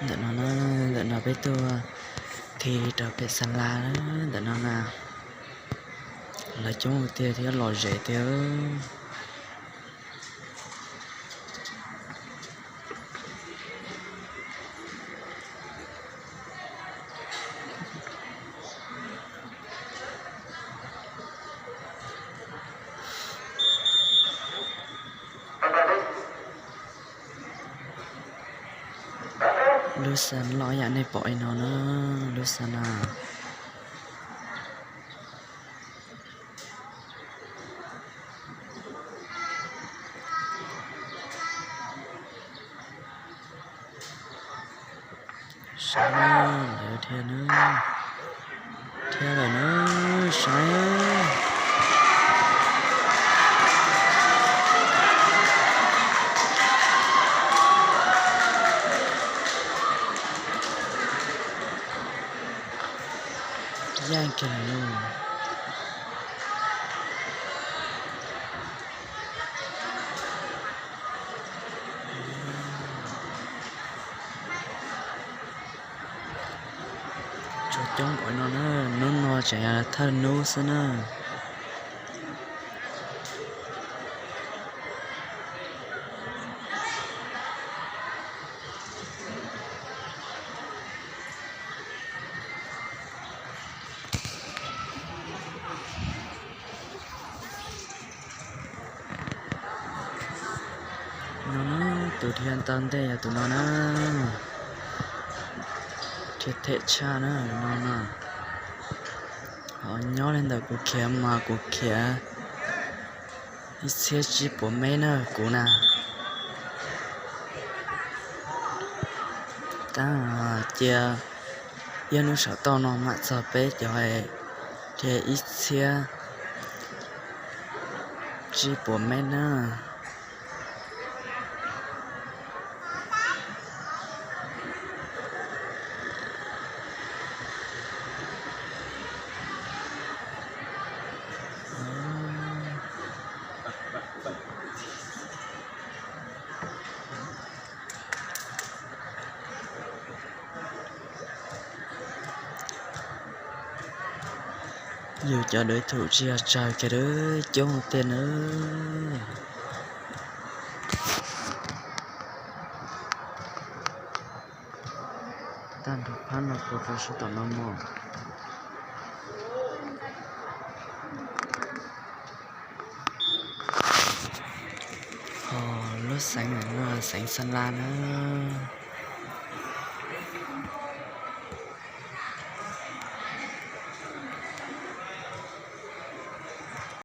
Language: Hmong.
Ntawm no na, ntawm no peb tuaj khi rau pem xa la na, ntawm no na, lawv coob tiag thiab lom zem tiag. Lub xa loj yam nej pom li no na, lub xa na. Saib na, lawv dhia na, dhia lawm na, saib na. Yeej kiag lawm lauj. Tshuav coob npaum no na, hnub no tseem yog thawj hnub xwb na. No na, tus dhia ntau ntej yog tus no na. Dhia them tshaj na no na. Ho nyob li ntawm kuv khiav mas kuv khiav ib txhiab tsib puas mev na kuv na. Tab cia ib hnub saum toj no mam txog peb cov, dhia ib txhiab tsib puas mev na. Yus cov đối thủ tsis yog tsawg kiag, coob tiag na. Tag nrho phab no puas rau sab tom no mog. Ho lub xeev no xeev Xa La na.